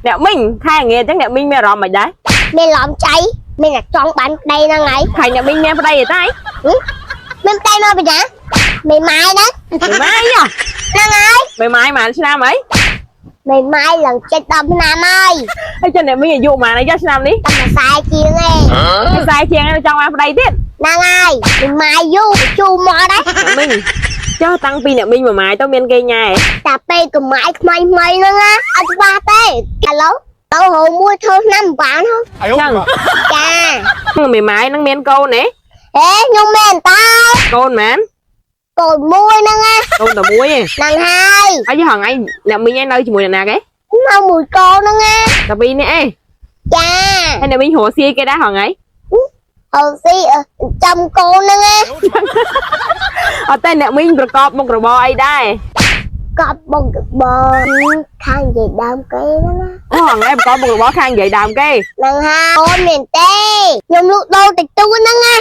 អ្នកមីងខែងាអញ្ចឹងអ្នកមីងមានអារម្មណ៍មិនដែរ? មានឡំចៃមានតែចង់បានប្តីហ្នឹងហើយ។ ខែអ្នកមីងមានប្តីទេតែ? មានប្តីមកពីណាមេម៉ាយហ្នឹង។ មេម៉ាយហ៎? ហ្នឹងហើយ។ មេម៉ាយប៉ុន្មានឆ្នាំហើយ? មេម៉ាយឡើងចិត្ត10ឆ្នាំហើយ។ ហើយចឹងអ្នកមីងអាយុប៉ុន្មានហើយចាឆ្នាំនេះ? តែមួយខ្សែជាងឯង ខ្សែជាងហើយចង់បានប្តីទៀត? ហ្នឹងហើយមេម៉ាយយូរជូរមកដែរ។ អ្នកមីងចុះតាំងពីអ្នកមីងមួយម៉ាយទៅមានគេញ៉ែ? តែពេលកម្ម៉ាយថ្មីថ្មីហ្នឹងណាអត់ច្បាស់ទេឥឡូវទៅរោមួយធ្វើឆ្នាំមិនបានហ៎។ 哎呦我的妈！ ចា។ មេម៉ាយហ្នឹងមានកូនទេ? ហេខ្ញុំមែនតើ កូនមែន? កូនមួយហ្នឹងណា។ កូនតែមួយទេ? ហ្នឹងហើយ។ ហើយហងៃអ្នកមីងឯងនៅជាមួយអ្នកណាគេ? នៅមួយកូនហ្នឹងណា។ តែពីរនេះឯង? ចា។ ហើយអ្នកមីងរកស៊ីគេដែរហងៃ? ហៅស៊ីចំកូនហ្នឹងណា។ អត់ទេអ្នកមីងប្រកបមុខរបរអីដែរ? កប់បងកបខាងនិយាយដើមគេហ្នឹងណា។ អូហងៃប្រកបមុខរបរខាងនិយាយដើមគេ? ហ្នឹងហើយអូនមែនទេខ្ញុំលក់ដូរតិចតួចហ្នឹងណា។